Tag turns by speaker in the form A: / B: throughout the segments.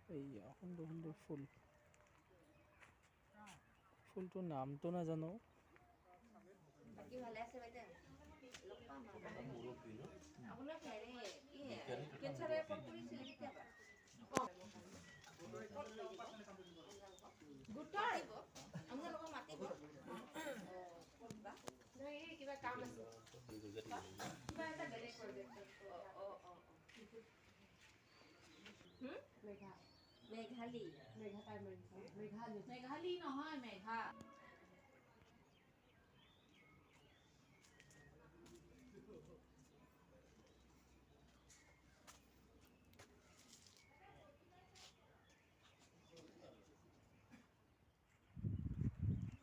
A: এইয়া সুন্দৰ সুন্দৰ ফুল। ফুলটোৰ নামটো নাজানো।
B: মেঘালী নহয় মেঘা।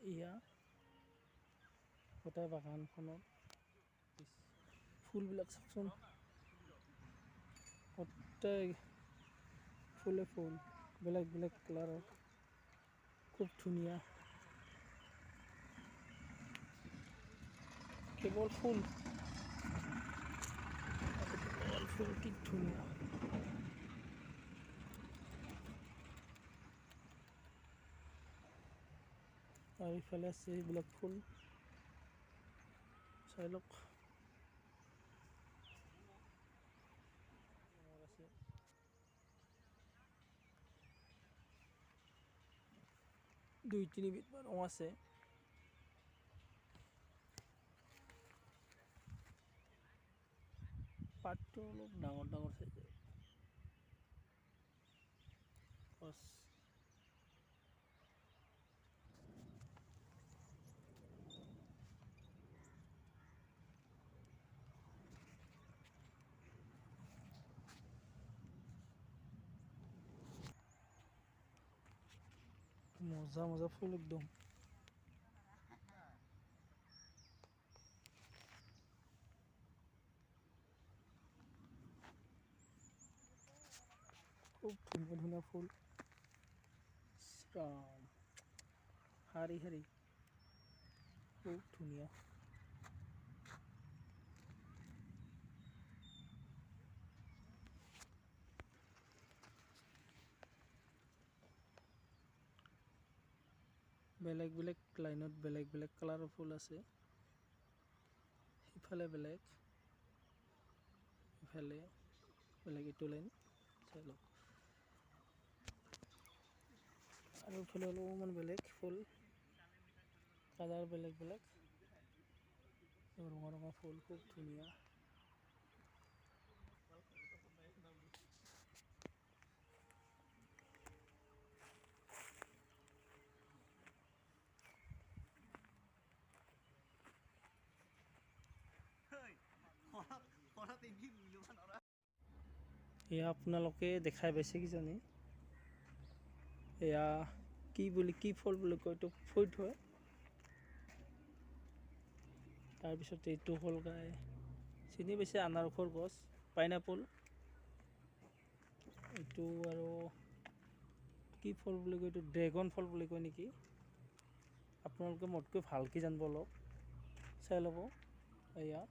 A: এয়া গোটেই বাগানখনত ফুলবিলাক চাওকচোন, গোটেই ফুলে ফুল, বেলেগ বেলেগ কালাৰৰ, খুব ধুনীয়া। কেৱল ফুল, কেৱল ফুল, কি ধুনীয়া। আৰু ইফালে আছে এইবিলাক ফুল, চাই লওক। আছে দুই তিনিবিধ ৰং আছে। পাতটো অলপ ডাঙৰ ডাঙৰ চাইজৰ গছ। মজা মজা ফুল একদম। খুব ধুনীয়া ধুনীয়া ফুল, ৰাম শাৰী শাৰী, খুব ধুনীয়া। বেলেগ বেলেগ লাইনত বেলেগ বেলেগ কালাৰৰ ফুল আছে। সিফালে বেলেগ, ইফালে বেলেগ, এইটো লাইন চাই লওক। আৰু ইফালে অলপমান বেলেগ ফুল, কালাৰ বেলেগ বেলেগ, ৰঙা ৰঙা ফুল, খুব ধুনীয়া। এয়া আপোনালোকে দেখাই পাইছে কিজানি, এয়া কি বুলি কি ফল বুলি কয়, এইটো ফ্ৰুইট হয়। তাৰপিছত এইটো হ'ল গাই চিনি পাইছে, আনাৰসৰ গছ, পাইনাপল। এইটো আৰু কি ফল বুলি কয়, এইটো ড্ৰেগন ফল বুলি কয় নেকি, আপোনালোকে মোতকৈ ভালকৈ জানিব, অলপ চাই ল'ব। এয়া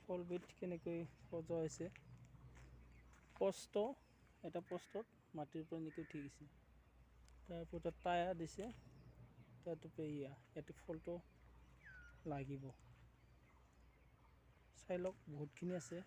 A: ফলবিধ কেনেকৈ সজোৱা হৈছে, পোষ্ট এটা পোষ্টত মাটিৰ পৰা এনেকৈ উঠি গৈছে, তাৰপৰা এটা টায়াৰ দিছে, তাত ইয়াতে ফলটো লাগিব। চাই লওক, বহুতখিনি আছে।